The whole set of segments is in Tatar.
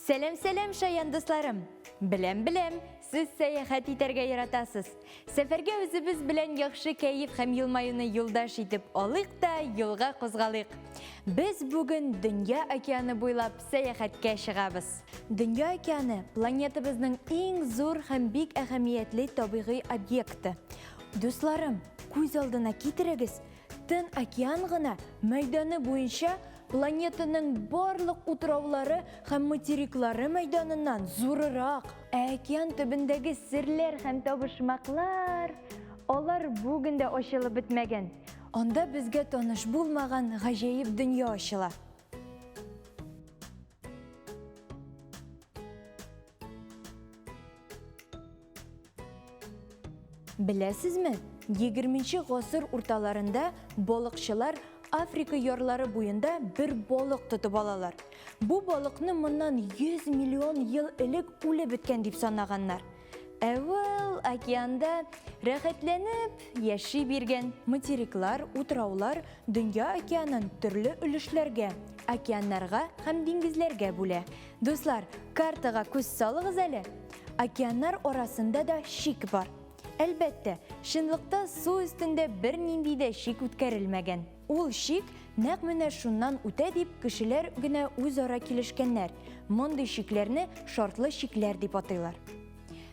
Сәлам, сәлам, шаян дусларым! Беләм, беләм, сез сәяхәт итәргә яратасыз. Сәфәргә үзебез белән яхшы кәеф һәм елмаюны юлдаш итеп алыйк та юлга кузгалыйк. Без бүген Дөнья океаны буйлап сәяхәткә чыгабыз. Дөнья океаны планетабызның иң зур һәм бик әһәмиятле табигый объекты. Дусларым, күз алдына китерегез, Тын океан гына мәйданы буенча планетаның барлык утраулары һәм материклары мәйданыннан зурырак. Ә океан төбендәге серләр һәм табышмаклар, алар бүген дә ачылып бетмәгән. Анда безгә таныш булмаган гаҗәеп дөнья ачыла. Беләсезме, егерменче гасыр урталарында балыкчылар Африка ярлары буенда бер балык тотып алалар. Бу балыкны моннан 100 миллион ел элек үлеп беткән дип санаганнар. Ә ул океанда рәхәтләнеп яши биргән. Материклар, утраулар дөнья океанын төрле өлешләргә, океаннарга һәм диңгезләргә бүлә. Дуслар, картага күз салыгыз әле. Океаннар арасында да чик бар. Әлбәттә, чынлыкта су өстендә бернинди дә чик үткәрелмәгән. Ул чик нәкъ менә шуннан үтә дип кешеләр генә үзара килешкәннәр. Мондый чикләрне шартлы чикләр дип атыйлар.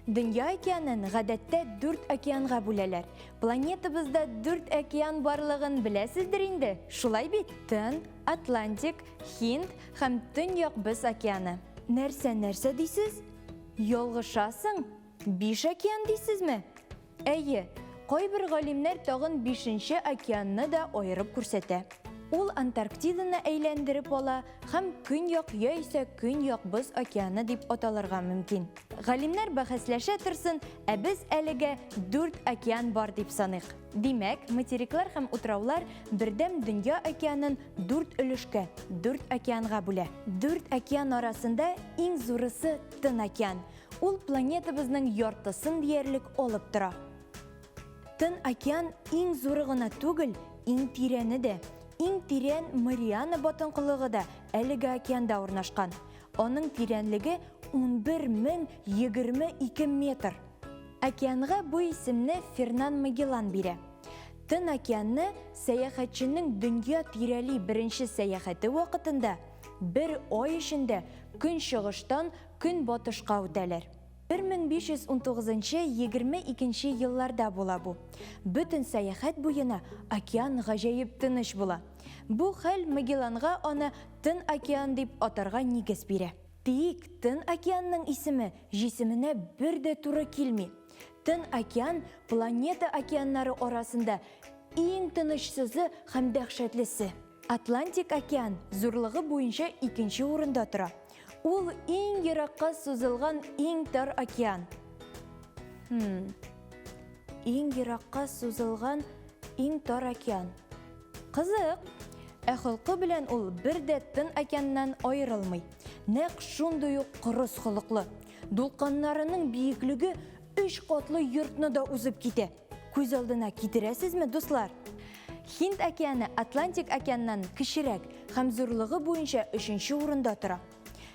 Дөнья океанын гадәттә дүрт океанга бүләләр. Планетабызда дүрт океан барлыгын беләсездер инде, шулай бит? Тын, Атлантик, Һинд һәм Төньяк Боз океаны. Нәрсә, нәрсә дисез? Ялгышасың? Биш океан дисезме? Әйе, кайбер галимнәр тагын бишенче океанны да аерып күрсәтә. Ул Антарктиданы әйләндереп ала һәм Көньяк яисә Көньяк Боз океаны дип аталырга мөмкин. Галимнәр бәхәсләшә торсын, ә без әлегә дүрт океан бар дип саныйк. Димәк, материклар һәм утраулар бердәм дөнья океанын дүрт өлешкә, дүрт океанга бүлә. Дүрт океан арасында иң зурысы Тын океан. Ул планетабызның яртысын диярлек алып тора. Тын океан иң зуры гына түгел, иң тирәне дә. Иң тирән Мариана батынкылыгы да әлеге океанда урнашкан. Аның тирәнлеге 11022 метр. Океанга бу исемне Фернан Магеллан бирә. Тын океанны сәяхәтченең дөнья тирәли беренче сәяхәте вакытында бер ай эчендә көнчыгыштан Көнбатышка үтәләр. 1519 22 елларда була бу. Бөтен сәяхәт буена океан гаҗәеп тыныч була. Бу хәл Магелланга аны Тын океан дип атарга нигез бирә. Тик Тын океанның исеме җисеменә бер дә туры килми. Тын океан планета океаннары арасында иң тынычсызы һәм дәһшәтлесе. Атлантик океан зурлыгы буенча икенче урында тора. Ул иң еракка сузылган иң тар океан. Хм. Иң еракка сузылган иң тар океан. Кызык. Ә холкы белән ул бер дә Тын океаннан аерылмый. Нәкъ шундый ук кырыс холыклы. Дулкыннарының биеклеге өч катлы йортны да узып китә. Күз алдына китерәсезме, дуслар? Һинд океаны Атлантик океаннан кечерәк һәм зурлыгы буенча өченче урында тора.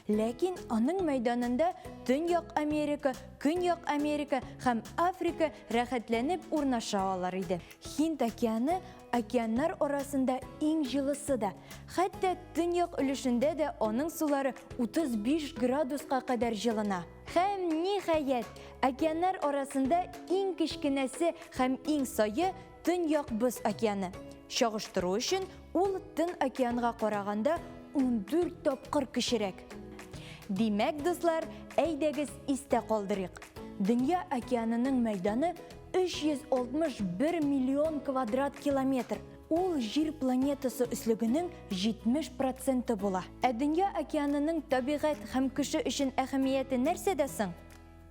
Ләкин аның мәйданында Төньяк Америка, Көньяк Америка һәм Африка рәхәтләнеп урнаша алар иде. Һинд океаны океаннар арасында иң җылысы да. Хәтта төньяк өлешендә дә аның сулары 35 градуска кадәр җылына. Һәм, ниһаять, океаннар арасында иң кечкенәсе һәм иң сае Төньяк Боз океаны. Чагыштыру өчен, ул Тын океанга караганда 14 тапкыр кечерәк. Димәк, дуслар, әйдәгез истә калдырыйк. Дөнья океанының мәйданы 361 миллион квадрат километр. Ул Җир планетасы өслегенең 70 проценты була. Ә Дөнья океанының табигать һәм кеше өчен әһәмияте нәрсәдә соң?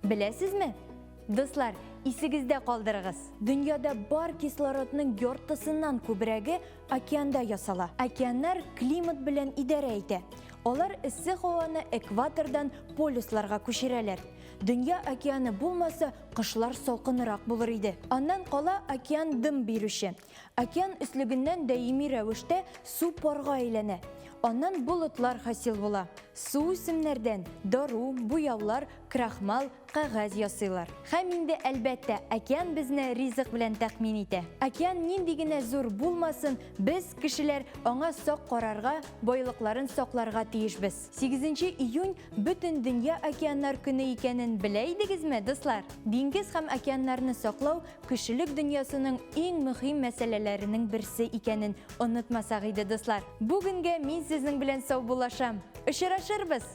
Беләсезме? Дуслар, исегездә калдырыгыз. Дөньяда бар кислородның яртысыннан күбрәге океанда ясала. Океаннар климат белән идарә итә. Алар эссе һаваны экватордан полюсларга күчерәләр. Дөнья океаны булмаса, кышлар салкынрак булыр иде. Аннан кала океан дым бирүче. Океан өслегеннән даими рәвештә су парга әйләнә. Аннан болытлар хасил була. Су үсемнәрдән дару, буяулар, крахмал, кәгазь ясыйлар. Һәм инде, әлбәттә, океан безне ризык белән тәэмин итә. Океан нинди генә зур булмасын, без, кешеләр, аңа сак карарга, байлыкларын сакларга тиешбез. Сигезенче июнь Бөтендөнья океаннар көне икәнен белә идегезме, дуслар? Диңгез һәм океаннарны саклау кешелек дөньясының иң мөһим мәсьәләләренең берсе икәнен онытмасак иде, дуслар. Бүгенгә мин сезнең белән саубуллашам. Очрашырбыз!